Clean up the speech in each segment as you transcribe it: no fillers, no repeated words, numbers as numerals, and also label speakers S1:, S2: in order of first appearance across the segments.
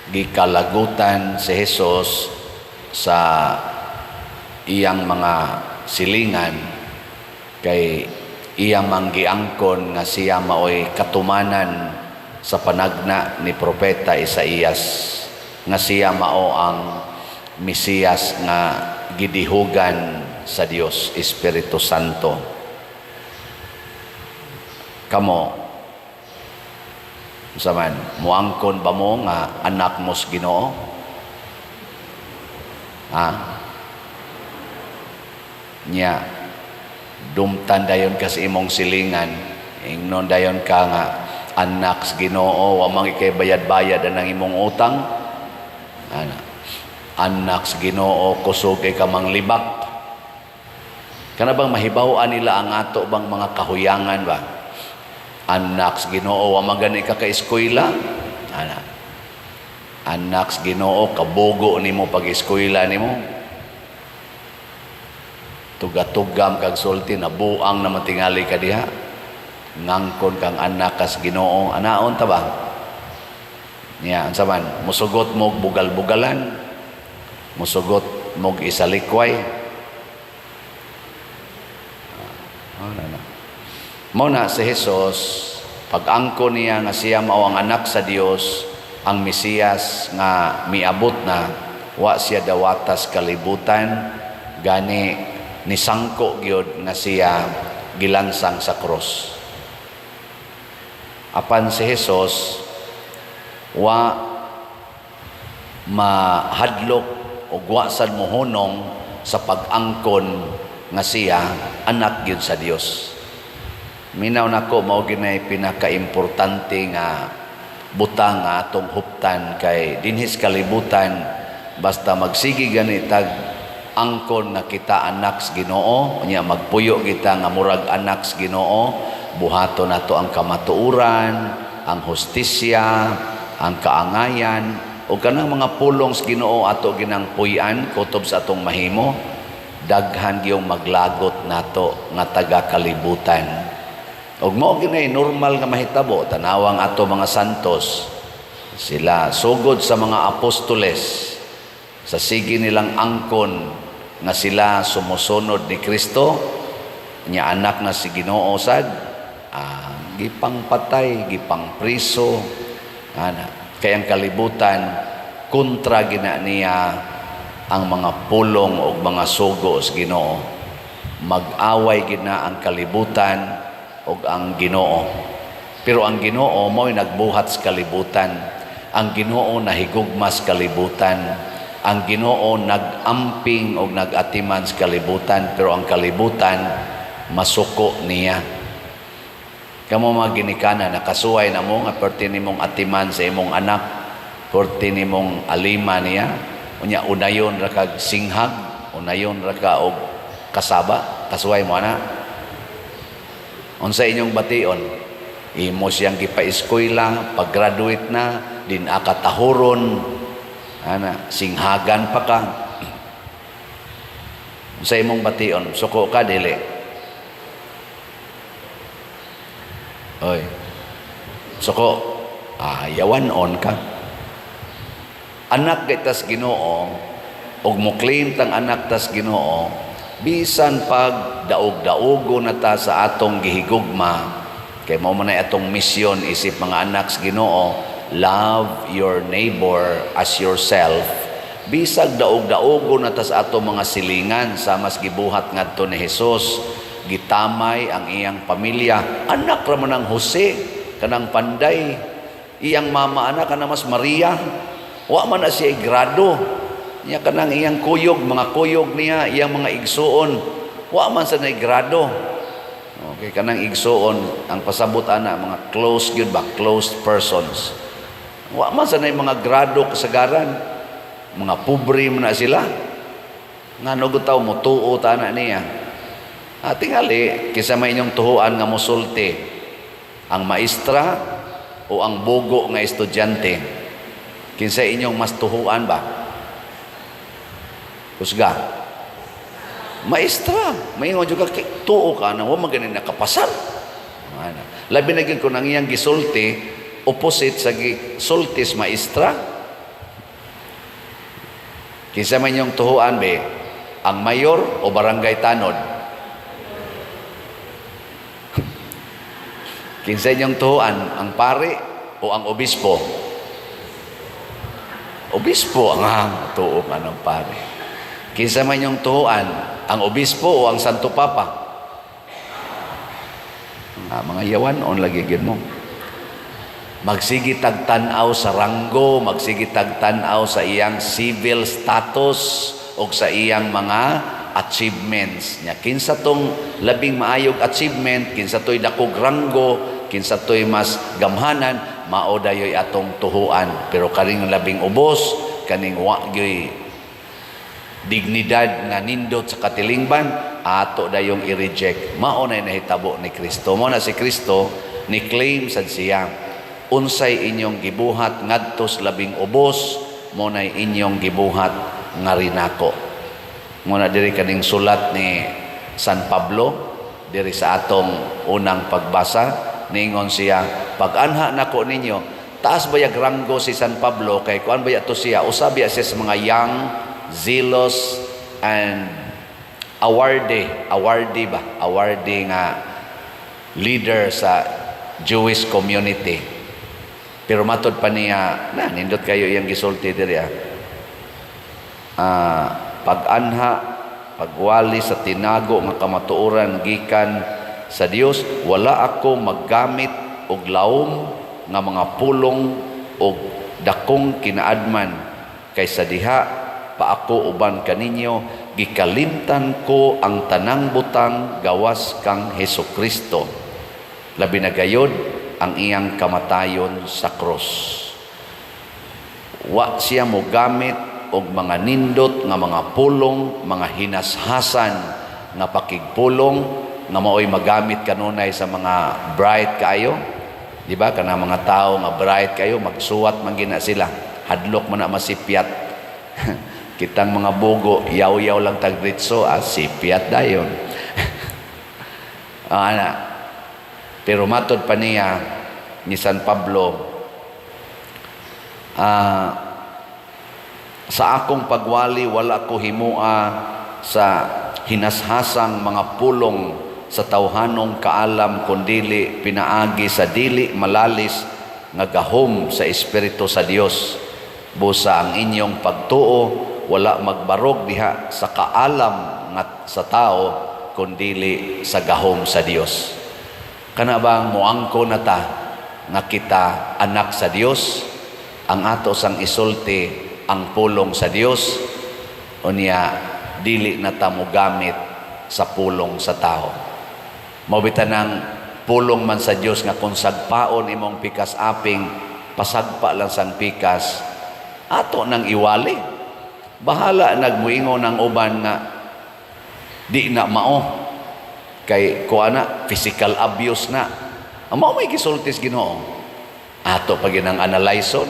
S1: Gikalagutan si Jesus sa iyang mga silingan kay iyang manggiangkon nga siya maoy katumanan sa panagna ni Propeta Isaías nga siya mao ang Mesiyas nga gidihugan sa Dios Espiritu Santo. Kamo, unsa man, muangkon ba mo nga anak mo sa Ginoo? Ha? Nya dumtan dayon ka sa imong silingan, ingnon dayon ka nga anak sa Ginoo, wa man ikay bayad-bayad ang imong utang. Ana, anak sa Ginoo, kusog kay ka manglibak. Kana bang mahibaw-an nila ang ato bang mga kahuyangan ba? Anak sa Ginoo, wa man gani ka ka-eskwela. Ana, anak sa Ginoo, kabugo nimo pag-eskwela nimo. Tuga-tugam kag sulti, nabuang naman tingali ka diha. Ngangkon kang anak kas Ginoo, anaon ta ba? Niya, unsa man, musugot mo bugal-bugalan, musugot mo isalikway. Ah, na na. Mao na si Jesus, pag-angko niya nga siya mao ang anak sa Dios, ang Mesiyas nga miabot na, wa siya dawatas kalibutan, gani nisangko gyud nga siya gilansang sa krus. Apan si Jesus wa mahadlok o wa sad mohunong sa pag-angkon nga siya anak gyud sa Dios. Minaw nako, mao ginay pinakaimportante nga butang nga atong huptan, kay dinhis kalibutan, basta magsige gani tag angkon nga kita anak sa Ginoo, unya magpuyo kita nga murag anak sa Ginoo, buhaton nato ang kamatuoran, ang hustisya, ang kaangayan ug kanang mga pulong sa Ginoo ato ginang puy-an kutob sa atong mahimo, daghan giyong maglagot nato nga taga kalibutan. Ug mao ginay normal nga mahitabo. Tanawang ato mga santos, sila sugod sa mga apostoles, sa sige nilang angkon nga sila sumusunod ni Kristo nya anak na si Ginoo sad, gipangpatay, gipangpriso, ana. Kay ang kalibutan, kontra gina niya ang mga pulong o mga sugo sa Ginoo. Mag-away gina ang kalibutan ug ang Ginoo, pero ang Ginoo mo'y nagbuhat sa kalibutan. Ang Ginoo nahigugma sa kalibutan. Ang Ginoo nag-amping og nag-atiman sa kalibutan, pero ang kalibutan masuko niya. Kamo mga ginikanan, nakasuway na mo nga perti nimong atiman sa imong anak, perti nimong alima niya, unya unayon ra kag singhag, unayon ra ka og kasaba? Kasuway mo ana? Unsa inyong bation? Imo siyang gipa-eskwela, pag-graduate na, din akatahuron, ana, singhagan pa ka. Unsa imong bation? Suko ka, dili? Oy. Suko. Ah, yawan on ka. Anak kay tas Ginoo ug mo claim tang anak tas Ginoo, bisan pag daog-daogo na ta sa atong gihigugma, kay mao man ay atong misyon isip mga anak sa Ginoo, love your neighbor as yourself. Bisag daog-daogo na ta sa atong mga silingan, sa mas gibuhat ngadto ni Jesus, gitamay ang iyang pamilya. Anak ra man ang Jose, kanang panday. Iyang mama anak kana mas Maria. Wa man na siya grado. Niya kanang iyang kuyog, mga kuyog niya, iyang mga igsuon. Wa man sa grado. Okay, kanang igsuon, ang pasabot ana mga close gyud ba, close persons. Wa man sa mga grado kasagaran. Mga pobre man na sila. Ngano gud taw motuo ta ana niya? Ah, tingali, kisa may inyong tuhuan nga mosulti, ang maestra o ang bugo nga estudyante? Kinsa inyong mas tuhuan ba? Kusga. Maestra, maingon jud ka, tuo ka na wa man gani nakapasar. Ana. Labi na gyud kung ang iyang gisulti opposite sa gisulti sa maestra. Kinsa man inyong tuhuan be? Ang mayor o barangay tanod? Kinsa inyong tuhuan, ang pari o ang obispo? Obispo ang tuo man ang pari. Kinsa man inyong tuhuan, ang obispo o ang Santo Papa? Mga yawan on lagi gyud mo. Magsige tagtan-aw sa ranggo, magsige tagtan-aw sa iyang civil status o sa iyang mga achievements. Nya kinsa tong labing maayog achievement, kinsa to'y dakog ranggo, kinsa to'y mas gamhanan, mao dayoy atong tuhuan. Pero kaning labing ubos, kaning wa gyoy dignidad nga nindot sa katilingban, ato dayong i-reject. Mao na nahitabo ni Kristo. Mao na si Kristo ni claim sad siya, unsay inyong gibuhat ngadto sa labing ubos, mo na inyong gibuhat nga rinako. Mo na diri kaning sulat ni San Pablo diri sa atong unang pagbasa, ningon siya, pag-anha nako ninyo. Taas bayag ranggo si San Pablo kay kuan baya to siya, usa biya siya sa mga young, zealous and awardee ba, awardee nga leader sa Jewish community. Pero matod pa niya na nindot kayo iyang gisulti diri, pag-anha, pagwali sa tinago nga kamatuoran gikan sa Dios, wala ako maggamit og laom nga mga pulong og dakong kinaadman, kay sa diha pa ako uban kaninyo, gikalimtan ko ang tanang butang gawas kang Hesus Kristo, labi na gayod ang iyang kamatayon sa krus. Wa siya mo gamit og mga nindot nga mga pulong, mga hinashasan nga pakigpulong nga maoy magamit kanunay sa mga bright kaayo. Di ba? Kana mga tao nga bright kayo, magsuwat man gina sila. Hadlok man na masipyat. Kitang mga bugo, yaw-yaw lang tagritso, sipyat dayon. Ana. Pero matod pa niya ni San Pablo, sa akong pagwali wala ko himua sa hinashasang mga pulong sa tawhanong kaalam, kundili pinaagi sa dili malalis nga gahom sa Espiritu sa Dios. Busa ang inyong pagtuo wala magbarog diha sa kaalam nga sa tao, kundili sa gahom sa Dios. Kana bang moangko na ta nga kita anak sa Dios, ang ato sang isulti ang pulong sa Dios, unya dili na ta mogamit sa pulong sa tao. Mao bitaw nang pulong man sa Dios nga kung sagpaon imong pikas aping, pasagpa lang sang pikas, ato nang iwali. Bahala nagmuingon ang uban nga di na mao kay kuha na physical abuse na. Ang mao may gisultis Ginoo, ato pa ginang analyson.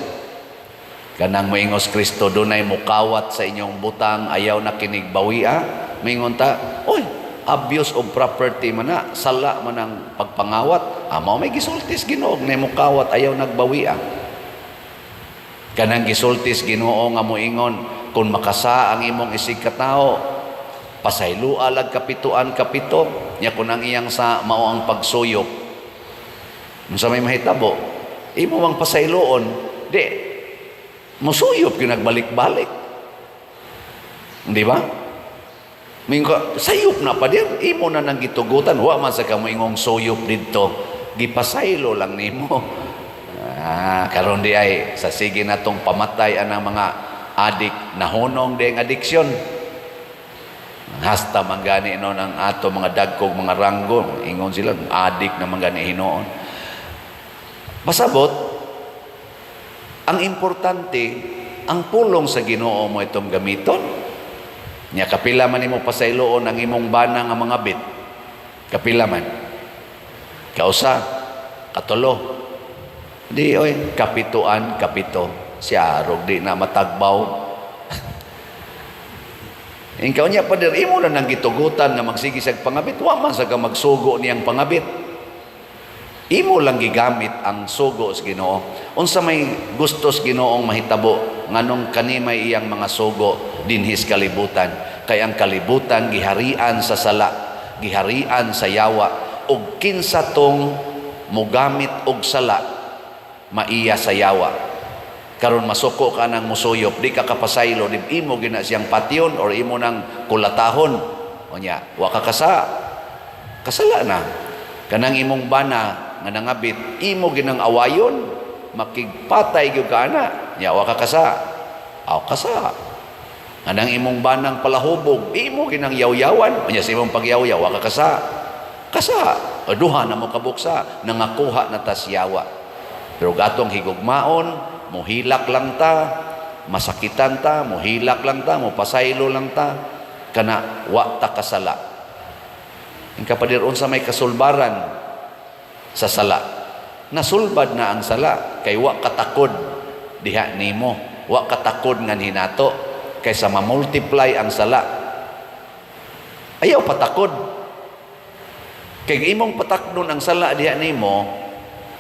S1: Kanang moingos Kristo, dunay mukawat sa inyong butang, ayaw na kinig bawia, moingon ta, oy, abuse of property man na, sala man ang pagpangawat. Mao may gisultis Ginoo, na mukawat ayaw nagbawia. Kanang gisultis Ginoo nga moingon, kung makasa ang imong isig katao, pasaylua lag kapituan kapito, nya kun ang iyang sa mao ang pagsuyop. Unsa may mahitabo? Imo mang pasayloon, di musuyop gyud, nagbalik-balik. Di ba? Mingo, sayop na pa din, imo na nang gitugutan, wa man sa ka moingong suyop didto, gipasaylo lang nimo. Karon di ay sa sige natong pamatay anang mga adik, nahunong di ang addiction. Hasta man gani noon ang ato mga dagkog mga ranggo, ingon sila adik na man gani hinuon. Pasabot, ang importante, ang pulong sa Ginoo mo itong gamiton. Nya kapila man nimo pasayloon ang imong bana nga mga bit. Kapila man. Kausa, katulo. Di oy, kapituan, kapito. Siya arog di na matagbaw. Ikaw niya pader, imo na nang gitugutan nga magsige siyag pangabit. Wa man sa ka magsugo niyang pangabit. Imo lang gigamit ang sugo sa Ginoo. Unsa may gusto sa Ginoong mahitabo nganong kani may iyang mga sugo? dinhis kalibutan, kay ang kalibutan giharian sa sala, giharian sa yawa, ug kinsa tong mogamit og sala, maiya sa yawa. Karon masuko ka nang musuyop, di ka kapasaylo, di imo gina siyang patyon or imo nang kulatahon. Unya wa ka kasa, kasala na. Kanang imong bana nga nangabit, imo ginang awayon, makigpatay gyud ka ana. Nya wa ka kasa, aw kasa. Kanang imong banang palahubog, imo ginang yawyawan, unya sa imong pagyawyaw wa ka kasa, kasa. O duha na mo kabuksa, nangakuha na tas yawa. Pero gatong higugmaon, muhilak lang ta, masakitan ta, muhilak lang ta, mupasaylo lang ta, kana wa ta kasala. Ang kapadir, unsa may kasulbaran sa sala? Nasulbad na ang sala kay wa katakod diha nimo, wa katakod nga hinato kaysa ma-multiply ang sala. Ayaw patakod. Kay imong patakdon ang sala diha nimo,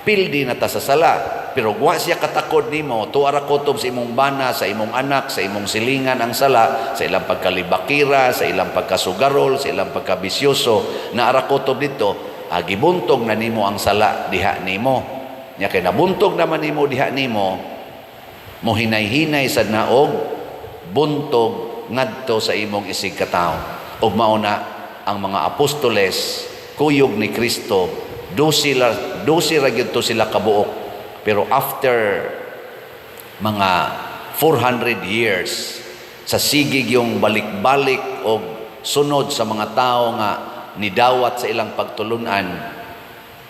S1: pildi na ta sa sala. Pero wa siya katakod nimo, tuara kutob sa imong bana, sa imong anak, sa imong silingan ang sala, sa ilang pagkalibakira, sa ilang pagkasugarol, sa ilang pagkabisyoso, na ara kutob dito, gibuntog na nimo ang sala diha nimo. Nya kay nabuntog naman nimo diha nimo, mohinay-hinay sad na og buntog ngadto sa imong isig katawo. Ug mao na ang mga apostoles, kuyog ni Kristo, 12 ra gyud to sila kabuok. Pero after mga 400 years sa sigig yung balik-balik og sunod sa mga tao nga nidawat sa ilang pagtulunan,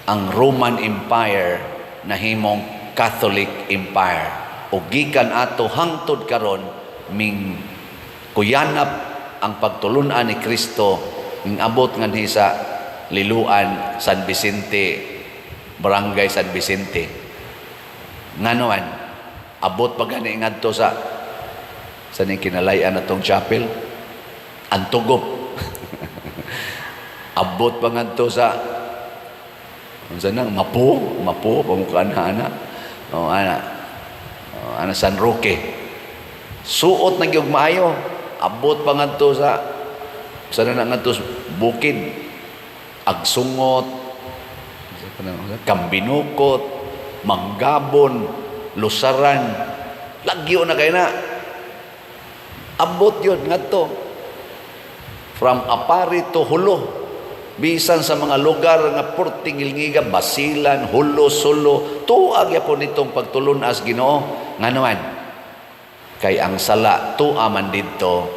S1: ang Roman Empire nahimong Catholic Empire. O gikan ato hangtod karon, ming kuyanap ang pagtulunan ni Kristo, ming abot nganhi sa Liloan, San Vicente, Barangay San Vicente. Ngano man abot pa gani ngadto sa ning kinalayan atong chapel, Antugop. Abot pa ngadto sa unsa nang Mapo, Mapo pamukaan na ana. Oh, ana. Oh, ana San Roque. Suot na gyud maayo. Abot pa ngadto sa na ngadto bukid. Agsungot, Kambinukot, Manggabon, Lusaran, lagyo na kay na. Abot yun ngadto. From Aparri to Jolo. Bisan sa mga lugar nga purting ilngiga, Basilan, Jolo, Sulu, tuag yapon nitong pagtulunas Ginoo. Nganuan? Kay ang sala, tua man didto,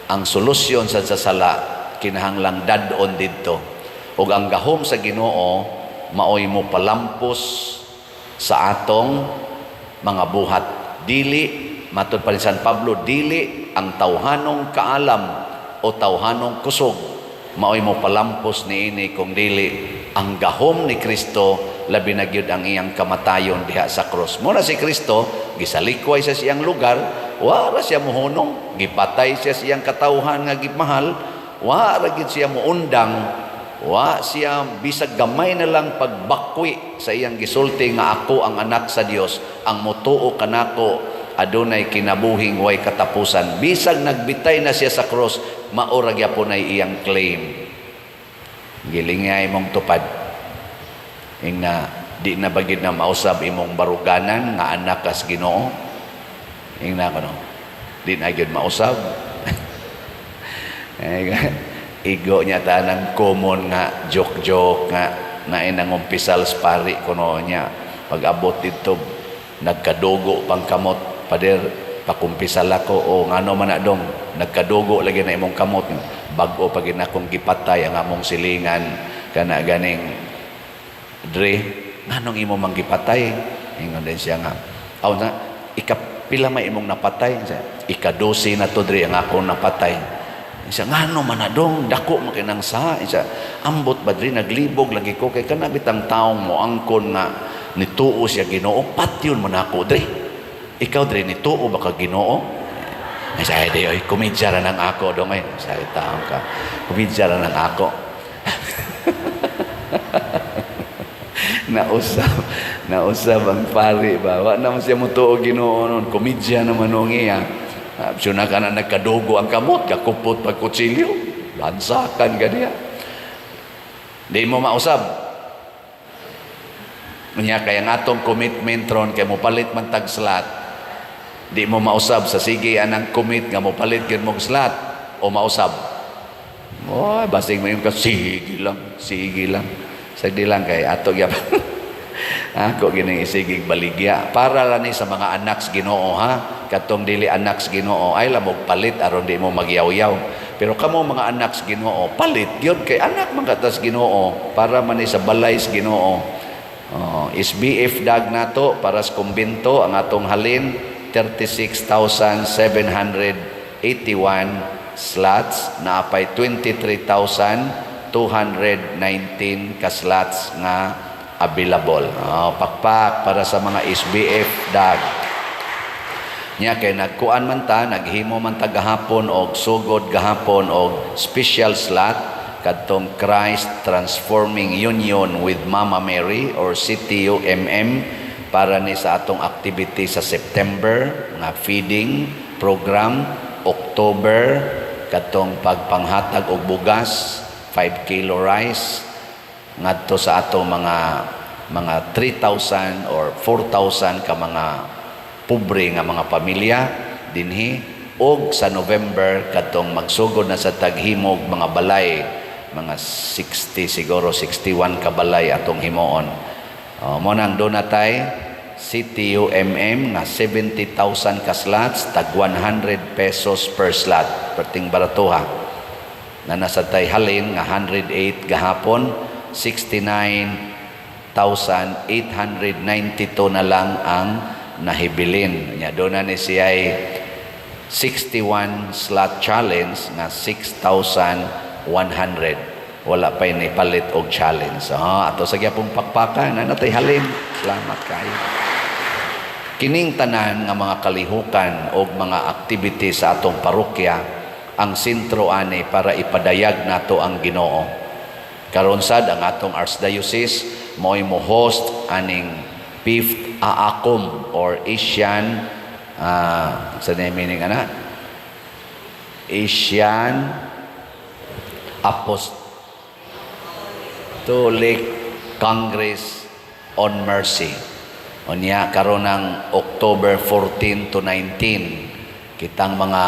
S1: ang solusyon sa sala, kinahanglang dad-on didto. Ug ang gahom sa Ginoo maoy mo palampos sa atong mga buhat. Dili, matud pa ni San Pablo, dili ang tawhanong kaalam o tawhanong kusog maoy mo palampos niini, kung dili ang gahom ni Kristo, labi na gyud ang iyang kamatayon diha sa krus. Muna si Kristo gisalikway sa siyang lugar, wa ra siya mohunong, gipatay siya siyang katawhan nga gimahal, wa ra gyud siya moundang, wa siya bisag gamay na lang pagbakwi sa iyang gisulti nga "Ako ang Anak sa Dios, ang motuo kanako adunay kinabuhing way katapusan." Bisag nagbitay na siya sa cross, mao ra gyapon ay iyang claim. Gilingay mong tupad. Ingna di na bagid na mausab imong baruganan nga anak kas Ginoo. Ingna kuno. Di na gyud mausab. Eh, igo niya tanang common nga joke-joke nga naay nangumpisal sa pari kuno niya. Pag abot dito, nagkadugo pang kamot. "Pader, pakumpisal ako." "O ngano man na, dong? Nagkadugo lagi na imong kamot." "Bag-o pag akong gipatay ang among silingan kana ganing dre." "Nganong imo mang gipatay?" Ingon din siya nga, "Aw na ikapila may imong napatay?" "Ika-12 na to, dre, ang akong napatay." Siya, "Ngano man na, dong? Dako makinang sa." Siya, "Ambot ba, dre, naglibog lagi ko kay kana bitang taong mo angkon nga nituo siya Ginoo, patyon mo na ako, dre. Ikaw, dre, nituo ba ka Ginoo?" Ay, sabi, "Di, oy, komedya ra nang ako, dong, ay." Sabi, taong ka, komedya ra nang ako. Nausab, nausab ang pari ba. Wa naman siya mutuo Ginoo nun. Komedya naman nung iya. Suna ka na nagkadugo ang kamot, gakupot pag kutsilyo, lansakan ka diya. Di mo mausab. Unya kay ang atong commitment ron kay mo palit man tag slot. Di mo mausab sa sige anang commit nga mo palit gyud mong slot o mausab. Oh, basing mo yung ka, sige lang, sige lang. Sagdi lang kay ato gyap. Ako gining isigig baligya para lang ni sa mga anak sa Ginoo, ha. Katong dili anak sa Ginoo ay lamog palit aron di mo magyaw-yaw. Pero kamo mga anak sa Ginoo, palit gyud kay anak man ka tas Ginoo, para man ni sa balay sa Ginoo. Oh, SBF dag nato para sa kumbento, ang atong halin 36,781 slots, naapay 23,219 ka slots nga available. Oh, pakpak para sa mga SBF dag. Nya kay nagkuan man ta, naghimo man ta gahapon og sugod gahapon og special slot kadtong Christ Transforming Union with Mama Mary or CTUMM para ni sa atong activity sa September nga feeding program, October katong pagpanghatag og bugas, 5 kilo rice ngadto sa atong mga 3,000 or 4,000 ka mga pobre nga mga pamilya dinhi, og sa November kadtong magsugod na sa taghimog mga balay, mga 60 siguro, 61 ka balay atong himuon. Oh, mo nang doon natay CTUMM nga 70,000 ka slots, tag 100 pesos per slot, perting baratuha na nasa tay halin nga 108 gahapon, 69,892 na lang ang nahibilin. Nya doon na ni siya 61 slot challenge nga 6,100. Wala pa ni palit og challenge. Ah, ato sa gyapong pakpakan na natay halin. Salamat kayo. Kining tanan nga mga kalihukan og mga activity sa atong parokya, ang sentro ani para ipadayag nato ang Ginoo. Karon sad ang atong archdiocese mo'y mo host aning fifth AACOM or Asian sa meaning ana, Asian Apostolic Congress on Mercy. Unya karon ng October 14 to 19, kitang mga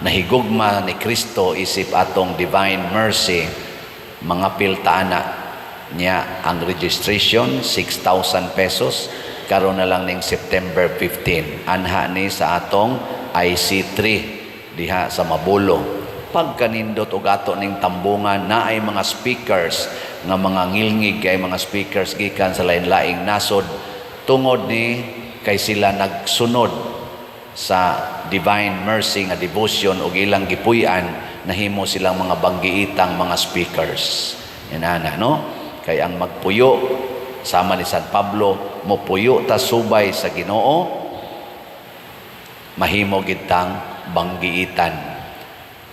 S1: nahigugma ni Kristo isip atong Divine Mercy, mga piltaana niya. Ang registration 6,000 pesos, karon na lang ning September 15, anha ni sa atong IC3 diha sa Mabolo. Pagkanindot og ato ning tambungan, naay mga speakers nga mga ngilngig kay mga speakers gikan sa lain-laing nasod, tungod ni kay sila nagsunod sa Divine Mercy nga devotion og ilang gipuy-an, nahimo silang mga banggiitang mga speakers. Yan ana, no? Kay ang magpuyo sama ni San Pablo, mopuyo ta subay sa Ginoo, mahimo gitang banggiitan.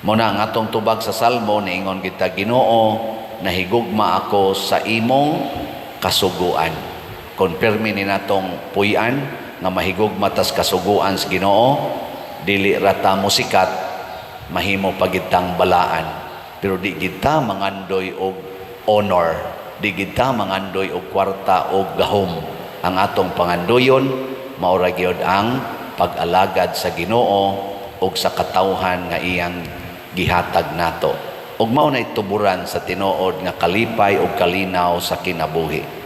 S1: Mo na ang atong tubag sa Salmo, niingon kita, "Ginoo, nahigugma ako sa imong kasuguan." Konfirme ni natong puy-an nga mahigugma tas kasuguan sa Ginoo, dili ra ta mosikat, mahimo pa gitang balaan. Pero di kita mangandoy og honor, di kita mangandoy og kwarta og gahom. Ang atong pangandoyon mao ra gyud ang pag-alagad sa Ginoo ug sa katawhan nga iyang gihatag nato. Ug mao na tuburan sa tinuod nga kalipay ug kalinaw sa kinabuhi.